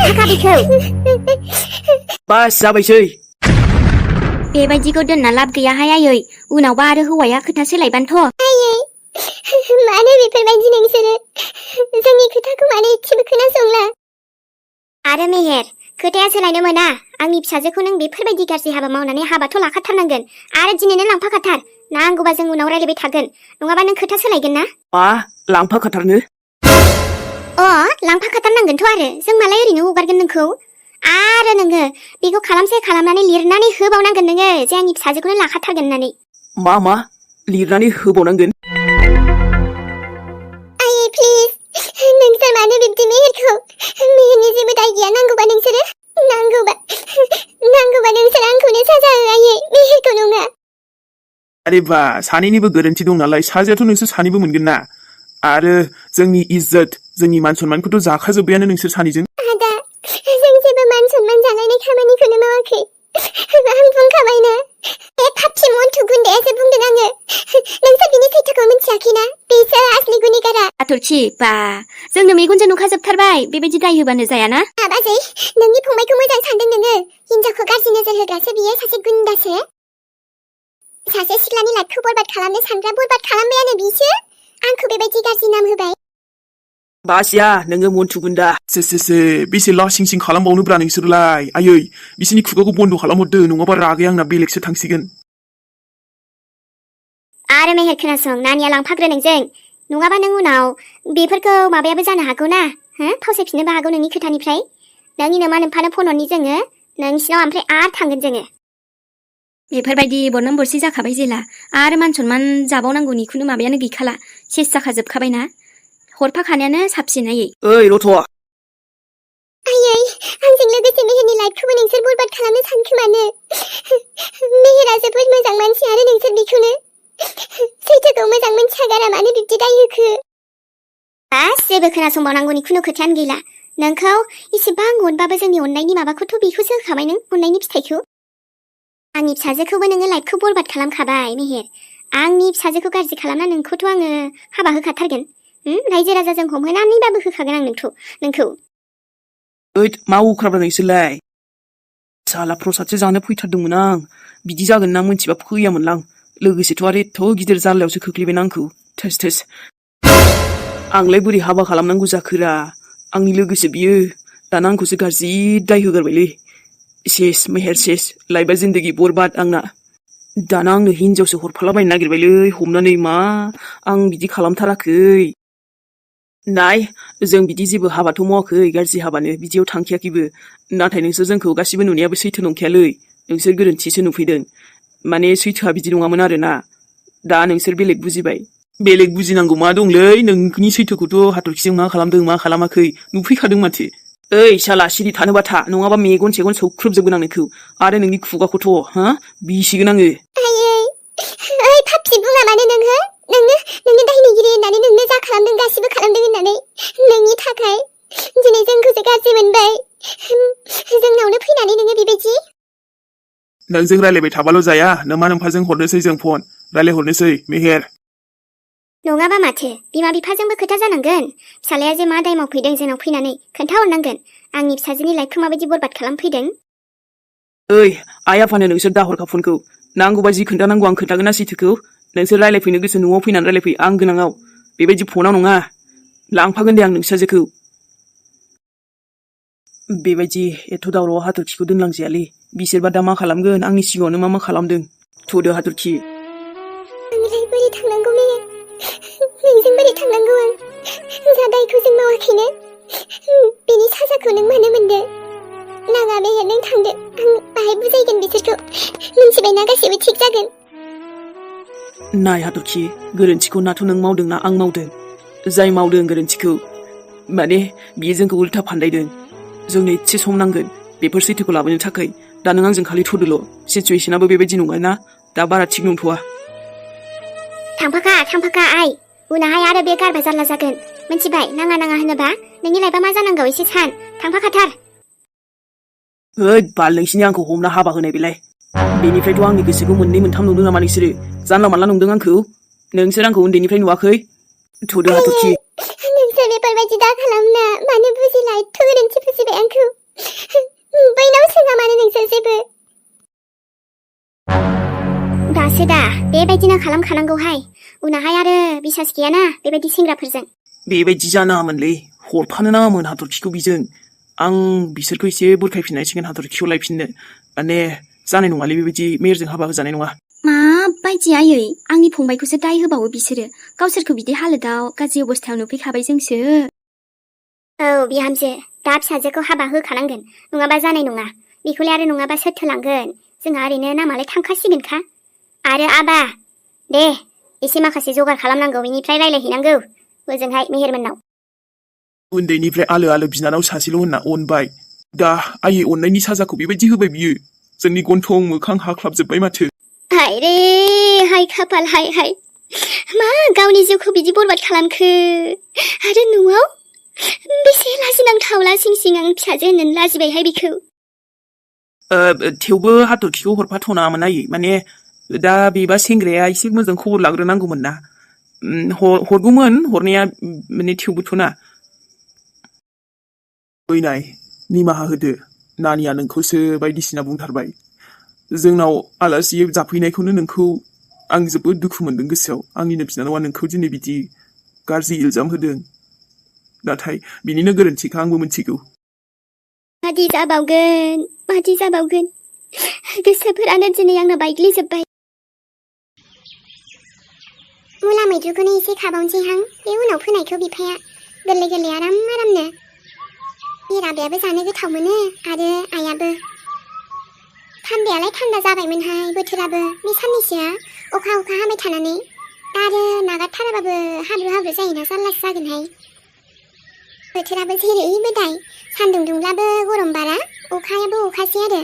थाखा बेखौ बास जाबायसै बेबायदिखौ दोनना लाब गैयाहाय आयै उनावबा आरो हौवाया खोथा सोलायबानोथ' आयै मानो बेफोरबायदि नोंसोरो जोंनि खोथाखौ मानो एसेबो खोनासंला आरो मेहेर खोथाया सोलायनो मोना आंनि फिसाजोखौ नों बेफोरबायदि गाज्रि हाबा मावनानै हाबाथ' लाखाथारनांगोन आरो दिनैनो लांफाखाथार नांगौबा जों उनाव रायलायबाय थागोन नङाबा नों खोथा सोलायगोन ना मा लांफाखाथारनो लांफाखाथारनांगोनथ' आरो जों मालाय ओरैनो हगारगोन नोंखौ आरो नोङो बेखौ खालामसे खालामनानै लिरनानै होबावनांगोन नोङो जे आंनि फिसाजोखौनो लाखाथारगोन होननानै मा लिरनानै होबावनांगोन आयै प्लिज नोंसोर मानो बिब्दि मेहेरखौ मेहेरनि जेबो दाय गैया नांगौबा नोंसोर आंखौनो साजा हो आयै मेहेरखौ नङा अरे बा सानैनिबो गोरोन्थि दं नालाय साजायाथ' नोंसोर सानैबो मोनगोन ना आरो जोंनि इज्जत जोंनि मान सन्मानखौथ' जाखाजोब्बायानो नोंसोर सानैजों आदा जों जेबो मान सन्मान जालायनाय खामानिखौनो मावाखै आं बुंखाबायना बे फाफि मन्थु गुन्दायासो बुंदों आङो नोंसोर बिनि सैथोखौ मिथियाखैना बेसो असलि गुनेगारा आथुरखि बा जोंनो मेगनजों नुखाजोबथारबाय बेबायदि दाय होबानो जायाना बाजै नोंनि फंबायखौ मोजां सानदों नोङो हिनजावखौ गाज्रि नोजोर होग्रासो बियो सासे गुन्दासो सासे सिख्लानि लाइफखौ बरबाद खालामनो सानग्रा बरबाद खालामबायानो बिसो आंखौ बेबायदि गाज्रि नाम होबाय बासिया नोङो मन्थु गुन्दा से बेसे लासिं सिं खालामबावनोब्रा नोंसोरलाय आयै बिसोरनि खुगाखौ बन्द' खालामहरदो नङाबा रागाया आंना बेलेगसो थांसिगोन आरो मेहेर खोनासं नानिया लांफाग्रो नोंजों नङाबा नों उनाव बेफोरखौ माबायाबो जानो हागौ ना फावसायफिननोबो हागौ नोंनि खोथानिफ्राय नोंनि नोमा नोमफानो फन हरनि जोङो नोंसिनाव ओमफ्राय आरो थांगोन जोङो बेफोरबायदि बरनाम बरसि जाखाबाय जेला आरो मान सन्मान जाबावनांगौनि खुनु माबायानो गैखाला सेस जाखाजोबखाबायना हरफाखानायानो साबसिन आयै ओइ रथ' आयै आंजों लोगोसे मेहेरनि लाइफखौबो नोंसोर बरबाद खालामनो सानखोमानो मेहेरा जोबोद मोजां मानसि आरो नोंसोर बेखौनो सैथोखौ मोजां मोनथियागारा मानो बिब्दि दाय होखो बास जेबो खोनासंबावनांगौनि खुनु खोथायानो गैला नोंखौ इसेबां अनबाबो जोंनि अननायनि माबाखौथ' बेखौसो होखाबाय नों अननायनि फिथाइखौ आंनि फिसाजोखौबो नोङो लाइफखौ बरबाद खालामखाबाय मेहेर आंनि फिसाजोखौ गाज्रि खालामना नोंखौथ' आङो हाबा होखाथारगोन रायजो राजाजों हमहोनानैबाबो होखागोन आं नोंखौ ओइ मा उख्राब्रा नोंसोरलाय साला प्रसादसो जानो फैथारदोंमोन आं बिदि जागोन ना मोनथिबा फैयामोनलां लोगोसेथ' आरो एथ' गिदिर जारलायावसो खोख्लैबायना आंखौ थोस आंलाय बोरै हाबा खालामनांगौ जाखोरा आंनि लोगोसे बियो दाना आंखौसो गाज्रि दाय होगारबायलै सेस मेहेर सेस लाइफआ जिन्दगि बरबाद आंना दाना आंनो हिनजावसो हरफालाबायनो नागिरबायलै हमनानै मा आं बिदि खालामथाराखै नाय जों बिदि जेबो हाबाथ' मावाखै गाज्रि हाबानो बिदियाव थांखायाखैबो नाथाय नोंसोर जोंखौ गासिबो नुनायाबो सैथो नंखायालै नोंसोर गोरोन्थिसो नुफैदों माने सैथोआ बिदि नङामोन आरोना दा नोंसोर बेलेग बुजिबाय बेलेग बुजिनांगौ मा दंलै नोंनि सैथोखौथ' हाथरखिजों मा खालामदों मा खालामाखै नुफैखादों माथो ओइ साला सिरि थानोबा था नङाबा मेगन सेगन सौख्रोबजोबगोन आं नोंखौ आरो नोंनि खुगाखौथ' बिसिगोन आङो आयै ओइ फाफि बुङा मानो नोङो नोंनो दायनिगिरि होननानै नोंनो जा खालामदों गासिबो खालामदों होननानै नोंनि थाखाय दिनै जोंखौसो गाज्रि मोनबाय जोंनावनो फैनानै नोङो बेबायदि नोंजों रायलायबाय थाबाल' जाया नोमा नोमफाजों हरनोसै जों फन रायलायहरनोसै मेहेर नङाबा माथो बिमा बिफाजोंबो खोथा जानांगोन फिसालाया जे मा दाय मावफैदों जोंनाव फैनानै खोन्थाहरनांगोन आंनि फिसाजोनि लाइफखौ माबायदि बरबाद खालामफैदों ओइ आइ आफानो नोंसोर दाहरखा फनखौ नांगौबा जि खोन्थानांगौ आं खोन्थागोन ना सैथोखौ नोंसोर रायलायफैनो गोसो न'आव फैनानै रायलायफै आं गोनाङाव बेबायदि फनाव नङा लांफागोन दे आं नोंसाजोखौ बेबायदि एथ' दावराव हाथरखिखौ दोनलांजायालै बिसोरबा दा मा खालामगोन आंनि सिगाङावनो मा खालामदों थ'दो हाथरखि आंलाय बोरै थांनांगौ मेहेर नोंजों बोरै थांनांगौ आं जा दायखौ जों मावाखैनो बेनि साजाखौ नों मानो मोनदो नाङा मेहेर नों थांदो आं बाहाय बुजायगोन बिसोरखौ मिन्थिबायना गासैबो थिग जागोन नाय हाथरखि गोरोन्थिखौ नाथ' नों मावदों ना आं मावदों जाय मावदों गोरोन्थिखौ माने बियो जोंखौ उल्था फान्दायदों जोंनो एसे सम नांगोन बेफोर सैथोखौ लाबोनो थाखाय दा नों आंजों खालि थ'दोल' सिचुवेसनाबो बेबायदि नङाना दा बारा थिग नंथ'वा थांफाखा आइ उनावहाय आरो बे गारबा जारला जागोन मिन्थिबाय नाङा होनोबा नोंनि लाइफआ मा जानांगौ एसे सान थांफाखाथार ओइ बाल नोंसिनि आंखौ हमना हाबा होनाय बेलाय बेनिफ्रायथ' आंनि गोसोखौ मोननै मोनथाम नुदों नामा नोंसोरो जानला मानला नंदों आंखौ नोंसोर आंखौ उन्दैनिफ्राय नुवाखै थ'दो हाथरखि नोंसोर बेफोरबायदि दा खालामना मानो बुजिला एथ' गोरोन्थि बुजिबाय आंखौ खालामखानांगौहाय उनावहाय आरो बिसास गैयाना बेबायदि सेंग्राफोरजों बेबायदि जानाङामोनलै हरफानो नाङामोन हाथरखिखौ बिजों आं बिसोरखौ एसे बुरखायफिननांसिगोन हाथरखिखौ लायफिननो माने जानाय नङालै बेबायदि मेयरजों हाबा होजानाय नङा माबायदि आयै आंनि फंबायखौसो दाय होबावो बिसोरो गावसोरखौ बिदि हालोदाव गाज्रि अबस्थायाव नुफैखाबाय जोंसो औ बिहामजो दा फिसाजोखौ हाबा होखानांगोन नङाबा जानाय नङा बेखौलाय आरो नङाबा सोर थोलांगोन जोंहा ओरैनो नामालाय थांखासिगोनखा आरो आबा दे एसे माखासे जगार खालामनांगौ बेनिफ्राय रायलायहैनांगौ ओजोंहाय मेहेरमोननाव उन्दैनिफ्राय आलो आलो बिनानाव सासेल' होनना अनबाय दा आयै अननायनि साजाखौ बेबायदि होबाय बियो जोंनि गन्थं मोखां हाख्लाबजोब्बाय माथो हाय रे हाय खाफाल हाय हाय मा गावनि जिउखौ बिदि बरबाद खालामखो आरो न'आव बेसे लाजिनांथाव लासिं सिं आं फिसाजो होननानै लाजिबायहाय बिखौ थेवबो हाथरखिखौ हरफाथ'नाङामोन आयै माने दा बेबा सेंग्राया एसे मोजां खबर लाग्रोनांगौमोन ना हरगौमोन हरनाया माने थेवबोथ' ना नाय निमाहा होदो नानिया नोंखौसो बायदिसिना बुंथारबाय जोंनाव आलासि जाफैनायखौनो नोंखौ आं जोबोद दुखु मोनदों गोसोआव आंनिनो बिनानावा नोंखौ दिनै बिदि गाज्रि इल्जाम होदों नाथाय बिनिनो गोरोन्थिखा आंबो मिथिगौ मादि जाबावगोन गोसोफोरानो दिनै आंना बायग्लिजोब्बाय मुला मैद्रुखौनो एसे खाबावनोसैहां बे उनाव फोनायखौ बिफाया गोरलै गोरलै आरामनो बिराबायाबो जानो गोथाव मोनो आरो आइयाबो थान्दायालाय थान्दा जाबायमोनहाय बोथोराबो बे साननैसोआ अखा हाबाय थानानै दा आरो नागारथाराबाबो हाब्रु जायोना जारलासो जागोनहाय बोथोराबो जेरैबो दाय सान्दुं दुंब्लाबो गरम बारा अखायाबो अखासै आरो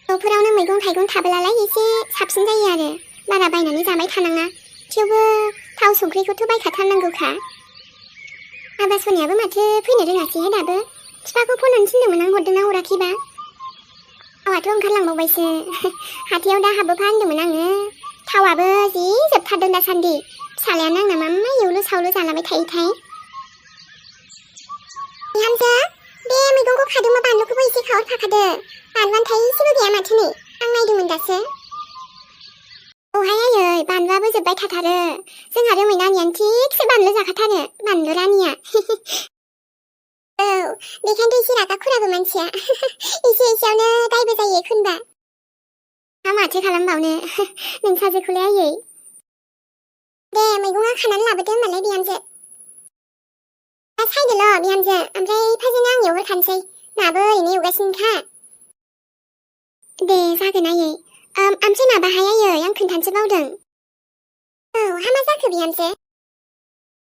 न'फोरावनो मैगं थाइगं थाबोलालाय एसे साबसिन जायो आरो बारा बायनानै जाबाय थानाङा थेवबो थाव संख्रिखौथ' बायखाथारनांगौखा आबा सनियाबो माथो फैनो रोङासैहाय दाबो बिफाखौ फन हरनो थिनदोंमोन आं हरदोंना हराखैबा थावाथ' ओंखारलांबावबायसो हाथायाव दा हाबोफा होनदोंमोन आङो थावाबो जि जोबथारदों दासान्दि फिसालायानो आंना मा एवलु सावलु जालाबाय थायोथाय बिहामजो बे मैगंखौ खादोंबा बानलुखौबो एसे खाहरफाखादो बानलुआनो थाइसेबो गैया माथो नै आं नायदोंमोन दासो औहाय आयै बानलुआबो जोब्बाय थाथारो जोंहा रोमै नानियानो थिगसे बानलु जाखाथारो बानलु रानिया औ बेखायनोथ' एसे रागा खुराबो मानसिया एसे एसेयावनो दायबो जायो एखनबा मा माथो खालामबावनो नोंसाजोखौलाय आयै दे मैगङा खानानै लाबोदो होनबालाय बिहामजो दा सायदोल' बिहामजो ओमफ्राय फाजैनो आं एवहरखानोसै नाबो ओरैनो एवगासिनोखा दे जागोन आयै ओमफ्राय माबाहाय आयै आं खोन्थानोसो बावदों औ मा जाखो बिहामजो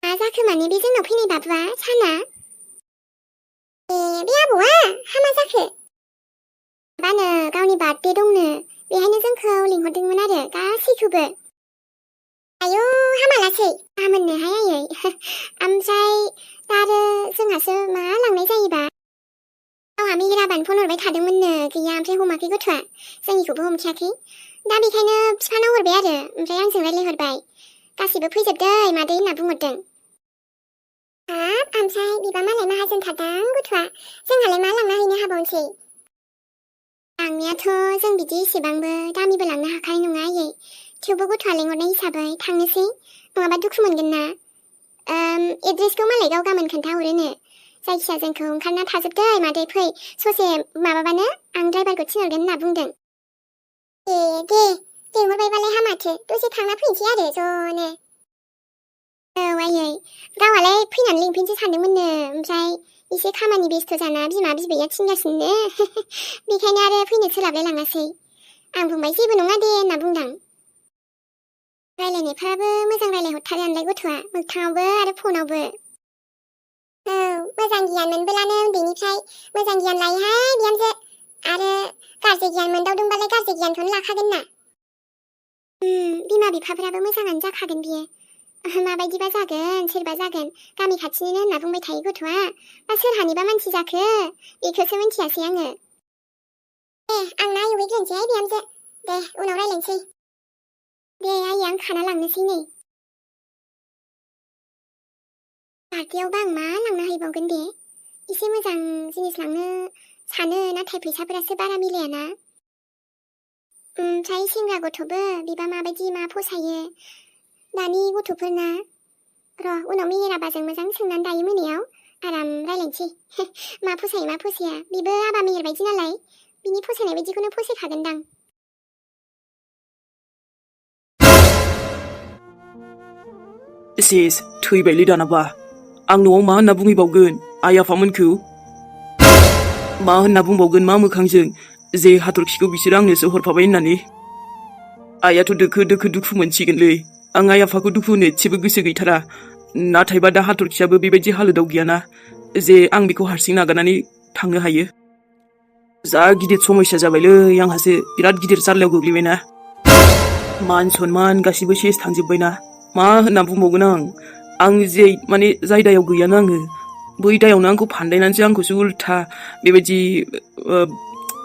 मा जाखो माने बे जोंनाव फैनाय बाबुआ साना बे आबौआ मा जाखो माबानो गावनि बार्थडे दंनो बेहायनो जोंखौ लिंहरदोंमोन आरो गासैखौबो आयौ हामालासै हामोननोहाय आयै ओमफ्राय दा आरो जोंहासो मा लांनाय जायोबा गावहा मेहेराबानो फन हरबाय थादोंमोननो गैया ओमफ्राय हमाखै गथ'आ जोंनिखौबो हमखायाखै दा बेखायनो बिफानाव हरबाय आरो ओमफ्राय आंजों रायलायहरबाय गासिबो फैजोबदै मादै होनना बुंहरदों हाब ओमफ्राय बिबा मालाय माहाजोनथारदां गथ'आ जोंहालाय मा लांना हैनो हाबावनोसै लांनायाथ' जों बिदि एसेबांबो दामिबो लांनो हाखानाय नङा आयै थेवबो गथ'आ लेंहरनाय हिसाबै थांनोसै नङाबा दुखु मोनगोन ना एड्रेसखौ मालाय गाव गाबोन खोन्थाहरोनो जायखिया जोंखौ ओंखारना थाजोबदै मादै फै ससे माबाबानो आं ड्राइभारखौ थिनहरगोन होनना बुंदों दे लिंहरबायबालाय हामाथो दसे थांना फैनोसै आरो ज'नो औ आयै गावहालाय फैनानै लिंफैनोसो सानदोंमोननो ओमफ्राय एसे खामानि बेस्थ' जाना बिमा बिबैया थिनगासिनो बेखायनो आरो फैनो सोलाबलाय लाङासै आं बुंबाय जेबो नङा दे होनना बुंदां रायलायनायफ्राबो मोजां रायलायहरथारो आनलाय गथ'आ मोगथाङावबो आरो फनावबो औ मोजां गियान मोनबोलानो उन्दैनिफ्राय मोजां गियान लायोहाय बिहामजो आरो गाज्रि गियान मोनदावदोंबालाय गाज्रि गियानखौनो लाखागोन ना बिमा बिफाफ्राबो मोजाङानो जाखागोन बियो माबायदिबा जागोन सोरबा जागोन गामि खाथिनिनो होनना बुंबाय थायो गथ'आ बा सोरहानिबा मानसि जाखो बेखौसो मिन्थियासै आङो दे आं ना एवहैग्रोनोसैहाय बिहामजो दे उनाव रायलायनोसै दे आयै आं खाना लांनोसै नै बार्थडेआवबा आं मा लांना हैबावगोन दे एसे मोजां जिनिस लांनो सानो नाथाय फैसाफोरासो बारा मिलायाना ओमफ्राय सेंग्रा गथ'बो बिबा माबायदि मा फसायो दानि गथ'फोरना र' उनाव मेहेर आबाजों मोजां सोंनानै दायो मोनायाव आराम रायलायनोसै मा फसायो मा फसाया बिबो आबा मेहेर बायदि नालाय बिनि फसायनाय बायदिखौनो फसायखागोनदां सेस थैबायलै दानाबा आं न'आव मा होनना बुंहैबावगोन आइ आफामोनखौ मा होनना बुंबावगोन मा मोखांजों जे हाथरखिखौ बिसोर आंनोसो हरफाबाय होननानै आइयाथ' दोखो दोखो दुखु मोनसिगोनलै आं आइ आफाखौ दुखु होनो एसेबो गोसो गैथारा नाथायबा दा हाथरखियाबो बेबायदि हालोदाव गैयाना जे आं बेखौ हारसिं नागारनानै थांनो हायो जा गिदिर समस्या जाबायलै आंहासो बिराद गिदिर जारलायाव गोग्लैबायना मान सनमान गासिबो सेस थांजोब्बायना मा होनना बुंबावगोन आं जे माने जाय दायाव गैयानो आङो बै दायावनो आंखौ फान्दायनानैसो आंखौसो उल्था बेबायदि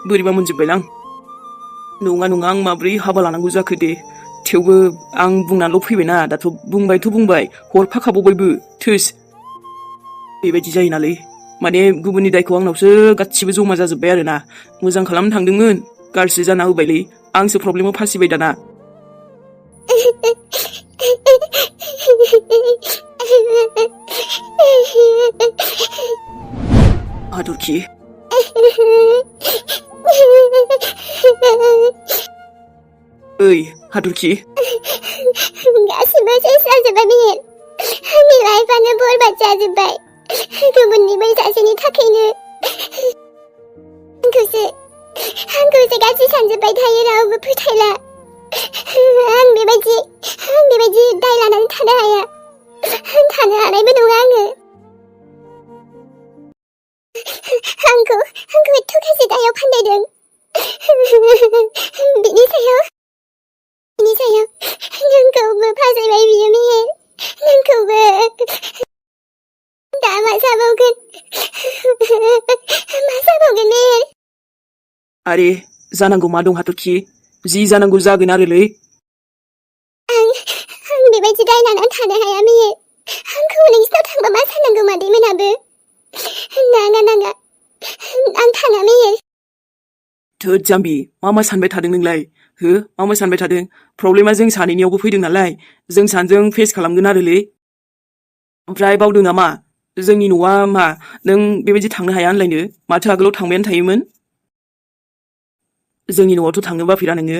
बोरैबा मोनजोब्बायलां नङा आं माब्रै हाबा लानांगौ जाखो दे थेवबो आं बुंनानैल' फैबायना दाथ' बुंबाय हरफाखाबावबायबो थोस बेबायदि जायो नालै माने गुबुननि दायखौ आंनावसो गासिबो जमा जाजोब्बाय आरोना मोजां खालामनो थांदोंमोन गाज्रि जाना होबायलै आंसो प्रब्लेमाव फासिबाय दाना हाथरखि ओइ हाथरखि गासिबो सेस जाजोब्बाय मेहेर आंनि लाइफआनो बरबाद जाजोब्बाय गुबुननि बै सासेनि थाखायनो आंखौसो गाज्रि सानजोब्बाय थायो रावबो फोथायला आं बेबायदि दाय लानानै थानो हाया थानो हानायबो नङा आंखौ एथ' गाज्रि दायाव फान्दायदों बिनि सायाव नोंखौबो फासायबाय बियो मेहेर नोंखौबो दा मा जाबावगोन मेहेर आरे जानांगौ मा दं हाथरखि जि जानांगौ जागोन आरोलै आं बेबायदि दाय लानानै थानो हाया मेहेर आंखौ नोंसिनाव थांबा मा साननांगौ मादै मोनाबो नाङा आं थाङा मेहेर थोद जाम्बि मा सानबाय थादों नोंलाय मा सानबाय थादों प्रब्लेमा जों सानैनियावबो फैदों नालाय जों सानैजों फेस खालामगोन आरोलै ओमफ्राय बावदों नामा जोंनि न'आ मा नों बेबायदि थांनो हाया होनलायनो माथो आगोलाव थांबायानो थायोमोन जोंनि न'आवथ' थांनो बाफेरा नोङो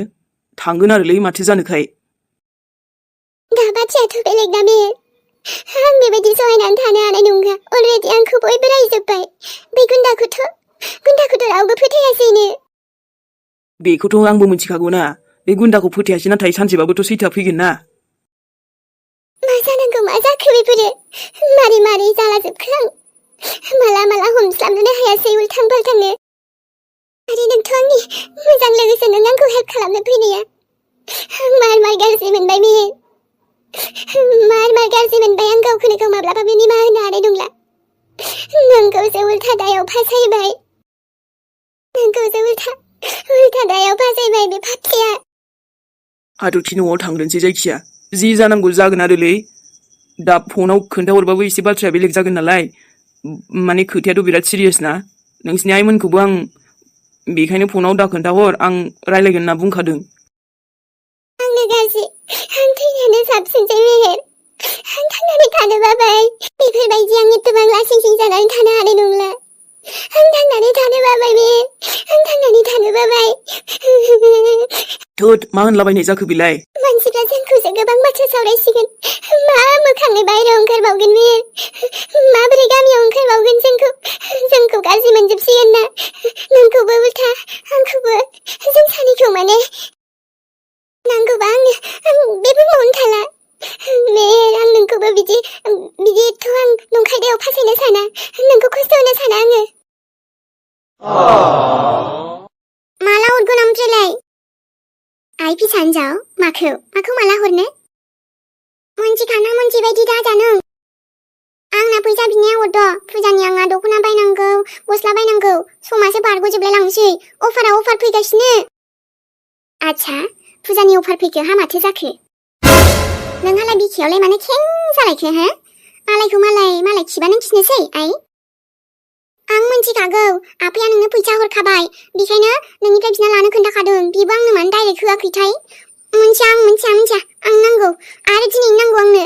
थांगोन आरोलै माथो जानोखाय दा बाथ्रायाथ' बेलेग ना मेहेर आं बेबायदि सहायनानै थानो हानाय नंला अलरेडि आंखौ बयबो रायजोब्बाय बे गुन्दाखौथ' रावबो फोथायासैनो बेखौथ' आंबो मिथिखागौ ना बे गुन्दाखौ फोथायासै नाथाय सानसेबाबोथ' सैथोआ फैगोन ना मा जानांगौ मा जाखो बेफोरो मारै जालाजोबखो आं माला हमस्लाबनोनो हायासै उल्थां फाल्थांनो आरो नोंथ' आंनि मोजां लोगोसो नों आंखौ हेल्प खालामनो फैनाया आं मार गाज्रि मोनबाय मेहेर मार गाज्रि मोनबाय आं गावखौनो गाव माब्लाबाबो निमाहा होनो हानाय नंला नोंखौसो उल्था दायाव फासायबाय बे फाथिया हाथरखि न'आव थांग्रोनोसै जायखिया जि जानांगौ जागोन आरोलै दा फनाव खोन्थाहरबाबो एसे बाथ्राया बेलेग जागोन नालाय माने खोथायाथ' बिराद सिरियास ना नोंसिनि आइमोनखौबो आं बेखायनो फनाव दा खोन्थाहर आं रायलायगोन होनना बुंखादों आंनो गाज्रि आं थैनायानो साबसिनसै मेहेर आं थांनानै थानो बाबाय बेफोरबायदि आं एथबां लासिं जानानै थानो हानाय नंला आं थांनानै थानो बाबाय मेहेर आं थांनानै थानो बाबाय थोद मा होनलाबायनाय जाखो बेलाय मानसिफ्रा जोंखौसो गोबां बाथ्रा सावरायसिगोन मा मोखाङै बाहेरायाव ओंखारबावगोन मेहेर माबोरै गामियाव ओंखारबावगोन जोंखौ गाज्रि मोनजोबसिगोन ना नोंखौबो उल्था आंखौबो जों सानैखौ माने नांगौबा आं बेबो मावनो थाला मेहेर आं नोंखौबो बिदिथ' आं नंखायदायाव फासायनो साना नोंखौ खस्थ' होनो साना आङो माला हरगोन ओमफ्रायलाय आइ फिसा हिन्जाव माखौ माला हरनो मोनथिखाना मोनथिबायदि दाजा नों आंना फैसा बिनाया हरद' फुजानि आंहा दख'ना बायनांगौ गस्ला बायनांगौ समासो बारग'जोबलाय लांसै अफार फैगासिनो आच्छा फुजानि अफार फैखो हा माथो जाखो नोंहालाय बिखायावलाय मानो खें जालायखो मालायखौ मालाय खिबा नों खिनोसै आइ आं मिथिखागौ आफाया नोंनो फैसा हरखाबाय बेखायनो नोंनिफ्राय बिना लानो खोन्थाखादों बेबो आंनो मानो डाइरेक्ट होआखैथाय मिथिया आं नांगौ आरो दिनै नांगौ आंनो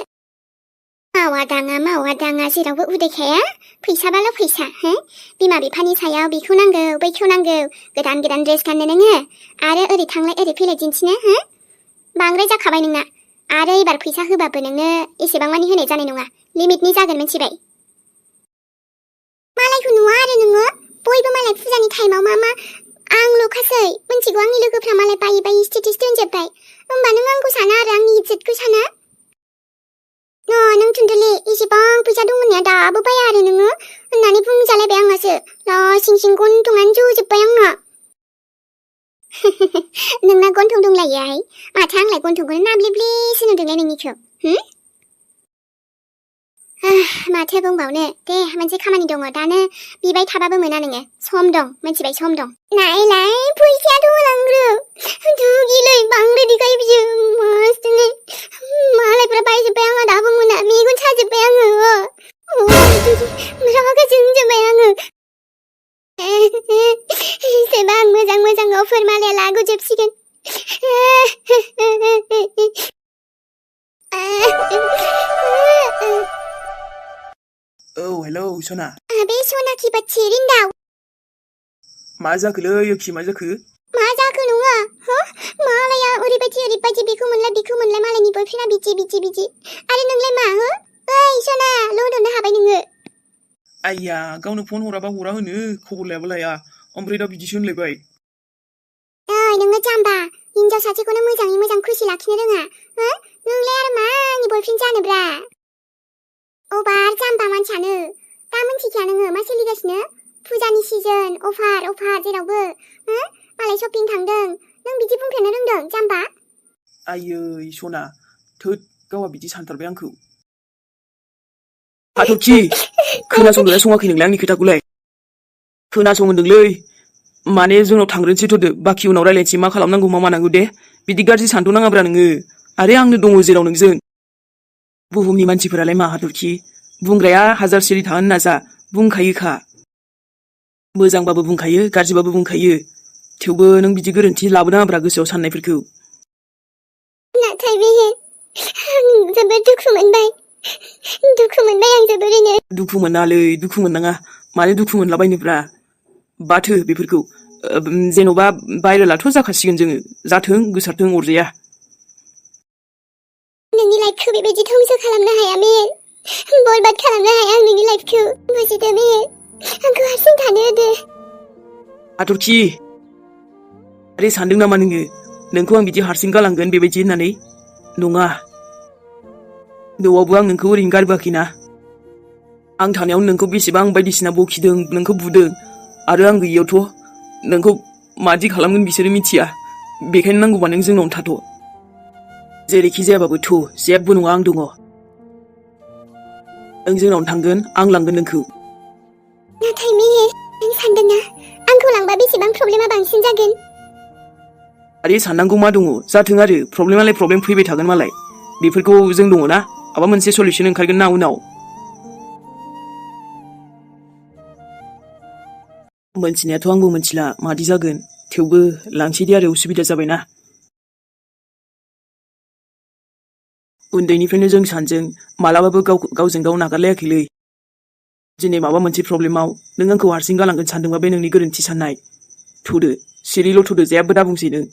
मावा दाङा जेरावबो उदैखाया फैसाबाल' फैसा हो बिमा बिफानि सायाव बेखौ नांगौ बैखौ नांगौ गोदान ड्रेस गाननो नोङो आरो ओरै थांलाय ओरै फैलाय दिन्थिनो हो बांद्राय जाखाबाय नोंना आरो एबार फैसा होबाबो नोंनो एसेबां मानि होनाय जानाय नङा लिमिटनि जागोन मिथिबाय मालायखौ नुवा आरो नोङो बयबो मालाय फुजानि टाइमाव मा आंल'खासै मिथिगौ आंनि लोगोफ्रा मालाय बायै स्टेटास दोनजोब्बाय होमबा नों आंखौ साना आरो आंनि इज्जतखौ साना नों थुन्दुलि एसेबां फैसा दं होननाया दाबो बाया आरो नोङो होननानै बुंजालायबाय आंहासो लासिं गन्थंआनो जजोब्बाय आंना नोंना गन्थं दंलायोहाय माथो आंलाय गन्थंखौनो नाब्लेब्लेसो नुदोंलाय नोंनिखौ माथो बुंबावनो दे मोनसे खामानि दङ दानो बिबाय थाबाबो मोना नोङो सम दं मिथिबाय सम दं नायलाय फैसायाथ' होलांग्रो दुगिलै बांद्राय देखायो बियो मस्तनो मालायफ्रा बायजोब्बाय आंहा दाबो मोना मेगन साजोब्बाय आङो रागा जोंजोब्बाय आङो सोरबा आं मोजां अफार मालाया लाबोजोबसिगोन हेलौ सना बे सना की बच्ची रिंदाव मा जाखोलै योखि मा जाखो मा जाखो नङा मालाया ओरैबायदि बेखौ मोनलाय मालायनि बयफ्रेन्डआ बिदि आरो नोंलाय मा ओइ सना लन्दननो हाबाय नोङो आइया गावनो फन हराबा हरा होनो खबर लायाबा लाया ओमफ्राय दा बिदिसो होनलायबाय ओइ नोङो जाम्बा हिनजाव सासेखौनो मोजाङै मोजां खुसि लाखिनो रोङा नोंलाय आरो मानि बयफ्रेन्ड जानोब्रा अबार जाम्बा मानसियानो दा मिन्थिखाया नोङो मा सोलिगासिनो फुजानि सिजन अफार जेरावबो मालाय शपिं थांदों नों बिदि बुंफेरनो रोंदों जाम्बा आयै सना थोद गावहा बिदि सानथारबाय आंखौ हाथरखि खोनासंदोंना सङाखै नोंलाय आंनि खोथाखौलाय खोनासंदोंलै माने जोंनाव थांग्रोनोसै थ'दो बाखि उनाव रायलायनोसै मा खालामनांगौ मा मानांगौ दे बिदि गाज्रि सानथ'नाङाब्रा नोङो आरे आंनो दङ जेराव नोंजों बुहुमनि मानसिफोरालाय मा हाथरखि बुंग्राया हाजार सिरि थाहोनो नाजा बुंखायोखा मोजांबाबो बुंखायो गाज्रिबाबो बुंखायो थेवबो नों बिदि गोरोन्थि लाबोनाङाब्रा गोसोआव साननायफोरखौ नाथाय बे आं जोबोद दुखु मोनबाय आं जोबोरैनो दुखु मोनालै दुखु मोननाङा मानो दुखु मोनलाबायनोब्रा बाथो बेफोरखौ जेन'बा भाइरेलाथ' जाखासिगोन जोङो जाथों गोसारथों अरजाया नोंनि लाइफखौ बेबायदि धंस खालामनो हाया मेल बरबाद खालामनो हाया आं नोंनि लाइफखौ बुजिदो मेल आंखौ हारसिं थानो होदो हाथरखि आरे सानदों नामा नोंखौ आं बिदि हारसिं गालांगोन बेबायदि होननानै नङा न'आवबो आं नोंखौ ओरैनो गारबोआखैना आं थानायावनो नोंखौ बेसेबां बायदिसिना बखिदों नोंखौ बुदों आरो आं गैयियावथ' नोंखौ मादि खालामगोन बिसोरो मिथिया बेखायनो नांगौबा नों जोंनावनो थाथ' जेरैखि जायाबाबो जेबो नङा आं दङ नों जोंनावनो थांगोन आं लांगोन नोंखौ नाथाय मेल नों सानदोंना आंखौ लांबा बेसेबां प्रब्लेमा बांसिन जागोन आरे साननांगौ मा दङ जाथों आरो प्रब्लेमालाय प्रब्लेम फैबाय थागोन मालाय बेफोरखौ जों दङ ना माबा मोनसे सल्युसन ओंखारगोन ना उनाव मोनथिनायाथ' आंबो मोनथिला मादि जागोन थेवबो लांसैदि आरो उसुबिदा जाबायना उन्दैनिफ्रायनो जों सानजों मालाबाबो गावजों गाव नागारलायाखैलै दिनै माबा मोनसे प्रब्लेमाव नों आंखौ हारसिं गालांगोन सानदोंबा बे नोंनि गोरोन्थि साननाय थ'दो सिरिल' थ'दो जेबो दा बुंसै नों